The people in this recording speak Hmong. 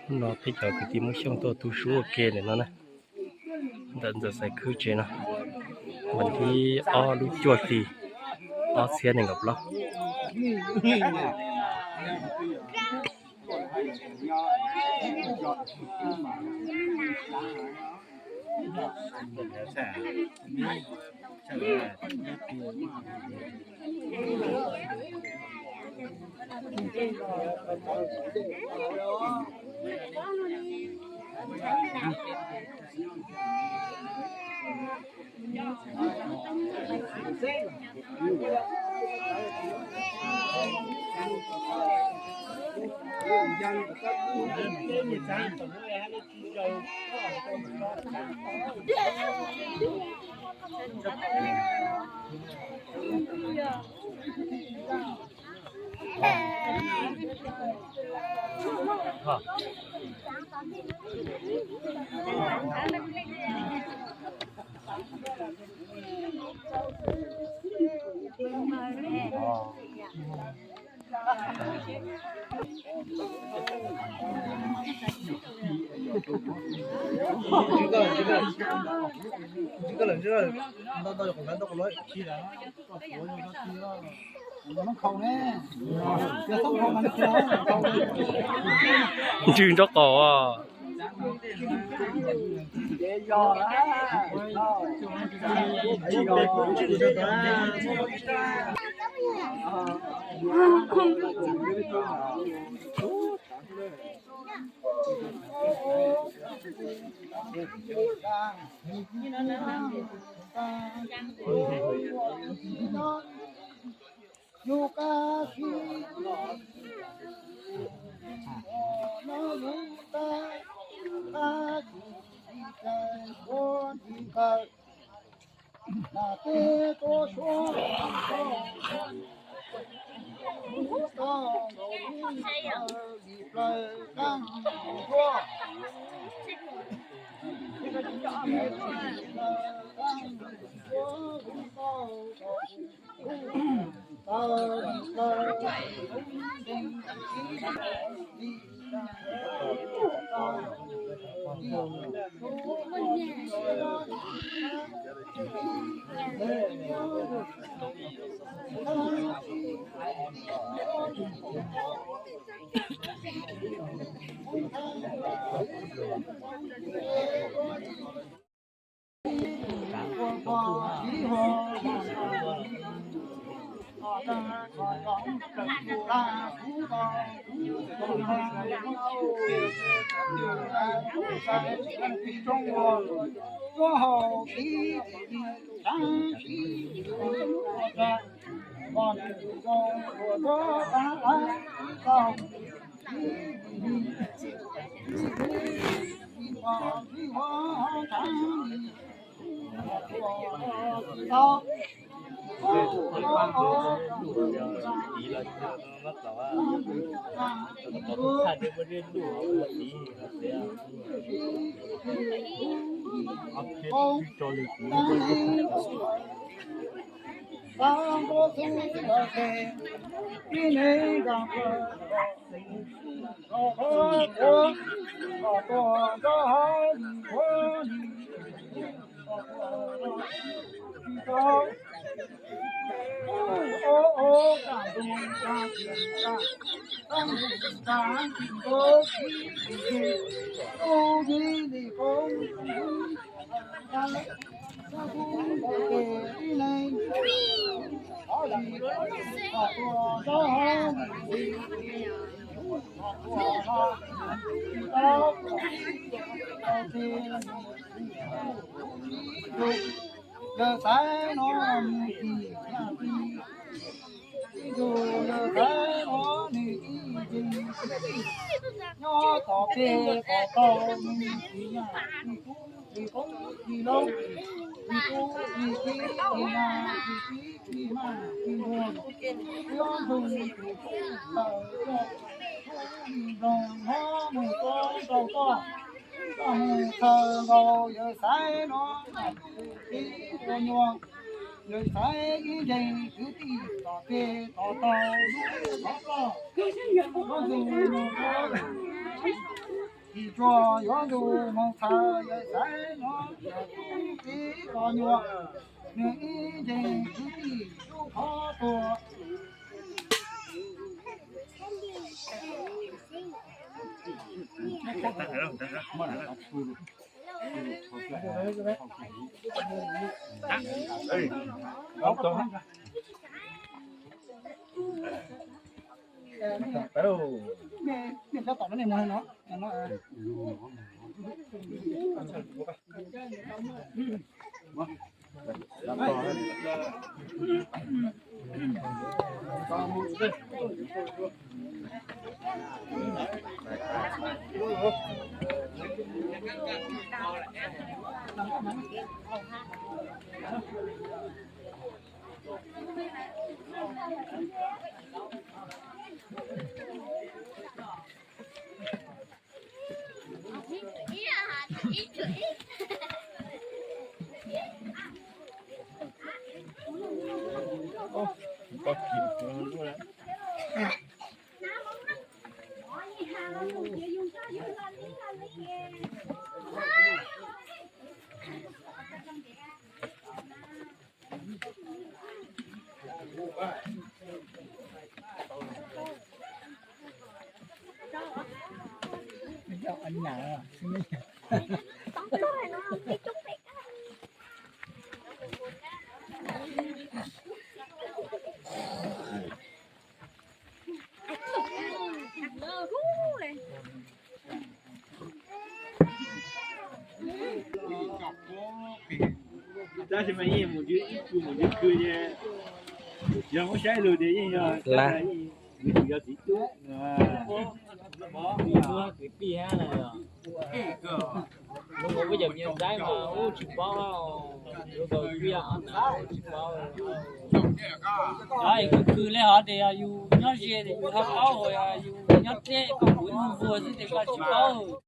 No peb cov kwv tij Hmoob Xyooj tuaj tu sub ua ke ntawm no na, ntawm Ntxawm Xaiv Khwb tsev no, vas thib ob lub cuaj hli ob txhiab nees nkaum plaub. Ntswg nraub qaum. Lawv xaiv no nws tsis yog tij, tij yug lawv xaiv no nws tij tsis tij, nyob tom peg tom tau nws tsis yog tij kub tsis koob tsis loob, tsis tub tsis txib tsis nag tsis txib tsis mag tsis ntuag, tib ob ntug tsis txib tawm coj tub li nroog hlob mus koob rau koj, koj mus khaws nkaus yawg xaiv no tib ua nyuag. Yawg xaiv ib nceeg kwv tij tom teg tom taug lub qhov ploj, yuav ntu mus txog, tsis tsuas yuav ntu mus txhawv, yawg xaiv no tib qho nyuag, nws ib nceeg kwv tij lub qhov tuag. Tab sis mas yeej mus ywg ib tug mus ywg khw ces yog muab saib lug tias yeej yog, yeej yog txiv tub. Kwv tij hab na, lub nkaus peb cov me nyuam ntxaib mas ub tsis paub, lub nkaus twb yog ob na tsis paub. Cov es khw khw le hov tias yog yus nyob ze ces yus ho paub, yog yus nyob deb koj kuv ib mus vuag xwb ces koj tsis paub.